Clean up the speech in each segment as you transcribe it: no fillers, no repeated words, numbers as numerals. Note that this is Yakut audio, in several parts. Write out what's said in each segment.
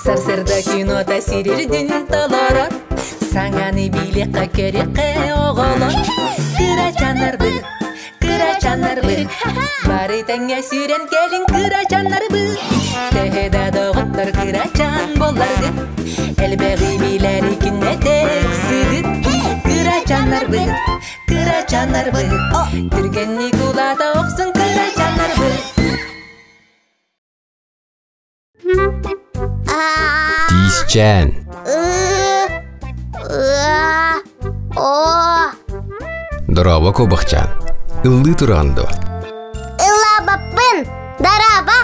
Сарсырда кинота сирирдин толорор, Саҥаны билиэххэ көрүөххэ оҕолор. Кырачаннарбыт, кырачаннарбыт, Бары тэҥҥэ сүүрэн кэлин кырачаннарбыт. Төһө да доҕоттор кырачан буолларгыт, Элбэҕи билэри күннэтэ ыксыгыт. Кырачаннарбыт, кырачаннарбыт, Түргэнник улаата охсун кырачаннарбыт. Тиисчээн. Дорообо куобахчаан. Ыллыы тураҕын дуо? Ыллаабаппын. Дарааба.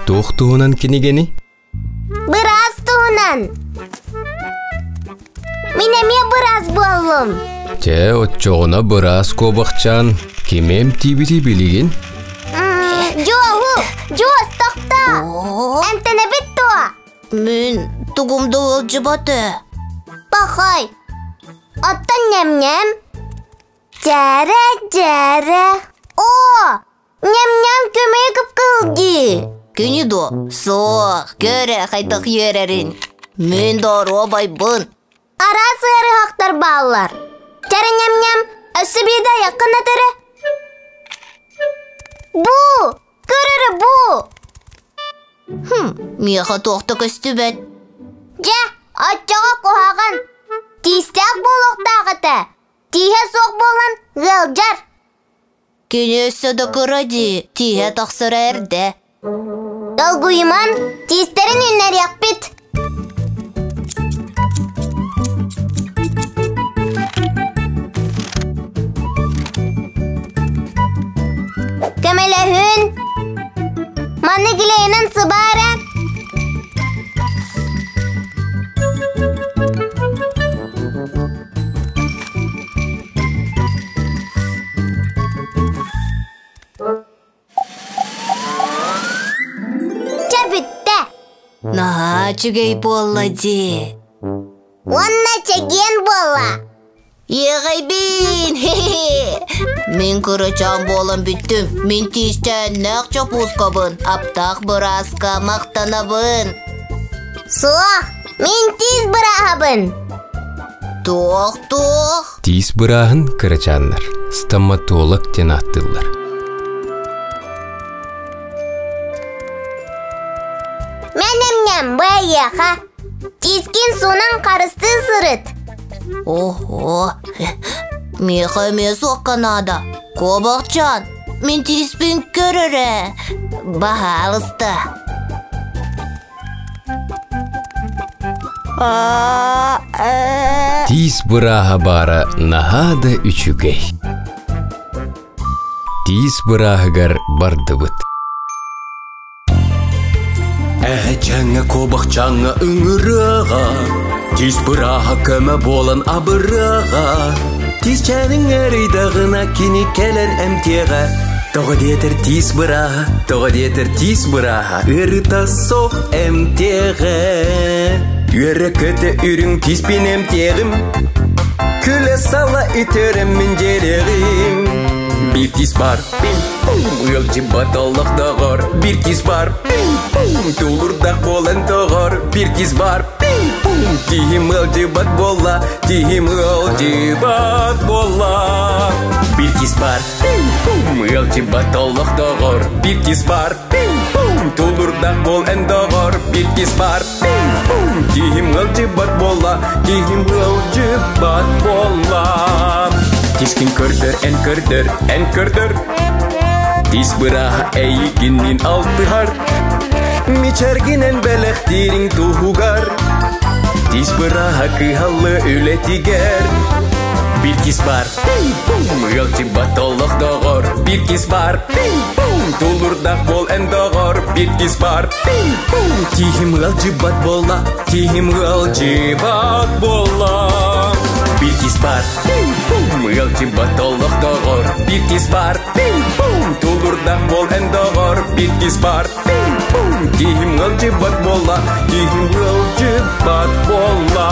Туох туһунан кинигэни? Быраас туһунан. Мин эмиэ быраас буоллум. Чэ, оччоҕуна быраас куобахчаан кими эмтиибитий билигин? Дьуоһу, дьуос, тохтоо! Эмтэнэбит дуо? Мин тугум да ыалдьыбат ээ. Пахай, оттон ньэм-ньэм? Дьээрэ, дьээрэ. Оо, ньэм-ньэм көмөйө кып-кыһыл дии. Кини дуо? Суох, көр ээ хайдах үөрэрин. Мин доруобайбын. Араас ыарыһахтар бааллар. Чэрэ ньэм-ньэм, өссө биирдэ айаххын этэрэ. Бу! Көр эрэ бу! Хм, миэхэ туох да көстүбэт. Дьэ, оччоҕо куһаҕан. Тиистээх буолуохтаах этэ. Тииһэ суох буолан ыалдьар. Кини өссө да кыра дии, тииһэ тахсара эрдэ. Долгуйуман, тиистэрин үүннэриэхпит. Көмөлөһүн. Маны клейинэн сыбаара. Чэ бүттэ. Наһаа үчүгэй буолла дии. Уонна чэгиэн буолла. Иэҕэйбин! Мин кырачаан буолан бүттүм. Мин тиистээннээх чопуускабын, аптаах бырааска махтанабын. Суох, мин тиис бырааһабын. Туох, туох? Тиис бырааһын кырачааннар стоматолог диэн ааттыыллар. Мен эмнем бу эйиэхэ. Тиискин суунан харыстыы сырыт. Ого, миэхэ эмиэ суохха наада. Куобахчаан, мин тииспин көр эрэ. Баһаалыста. Тиис бырааһа баара наһаа да үчүгэй. Тиис бырааһыгар бардыбыт. Эһэчээҥҥэ куобахчааҥҥа ыҥырыаҕа, Тиис бырааһа көмө буолан абырыаҕа. Тиисчээниҥ эрийдэҕинэ кини кэлэн эмтиэҕэ. Тоҕо диэтэр тиис бырааһа, тоҕо диэтэр тиис бырааһа ыарыыта суох эмтиэҕэ. Үөрэ-көтө үрүҥ тииспин эмтиэҕим, Күлэ-сала үтүөрэммин дьиэлиэҕим. Биир тиис бар, пим-пум, ыалдьыбат олох доҕор. Биир тиис бар, пим-пум, тулурдах буолан тоҕор. Биир тиис бар, пим-пум, тииһим ыалдьыбат буолла, тииһим ыалдьыбат буолла. Биир тиис бар, пим-пум, ыалдьыбат олох доҕор. Биир тиис бар, пим-пум, тулурдах буол эн доҕор. Биир тиис бар, пим-пум, тииһим ыалдьыбат буолла, тииһим ыалдьыбат буолла. Тискин көрдөр, эн көрдөр, эн көрдөр. Тис бырааһа эйигиннин алтыһар. Мичэргинэн бэлэхтиириҥ туһугар. Тис бырааһа кыһаллы үлэтигэр. Биир тис бар, пим-пум, ыалдьыбат олох доҕор. Биир тис бар, пим-пум, тулурдах буол эн доҕор. Биир тис бар, пим-пум, тииһим ыалдьыбат буолла, тииһим ыалдьыбат буолла. Биир тис бар, пим-пум, ыалдьыбат олох доҕор. Биир тис бар, пим-пум, тулурдах буол эн доҕор. Биир тис бар, пим-пум, тииһим ыалдьыбат буолла, тииһим ыалдьыбат буолла.